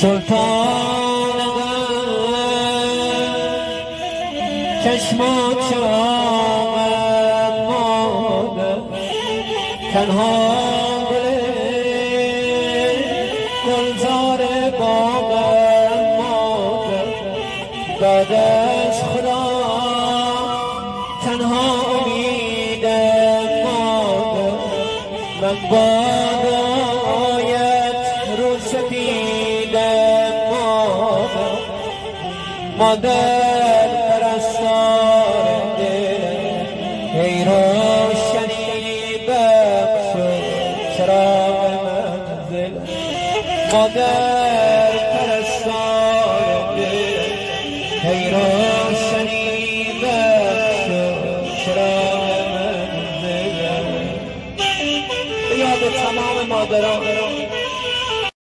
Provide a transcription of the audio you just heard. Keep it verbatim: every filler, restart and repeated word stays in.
سلطان غم چشمات چه آمد مادر، تنها گل گلزار باغم مادر، بعد از خدا تنها امیدم مادر، من با دعایت رو سپیدم مادر، مادر پرستار دل، ای روشنی بخش و چراغ منزل، مادر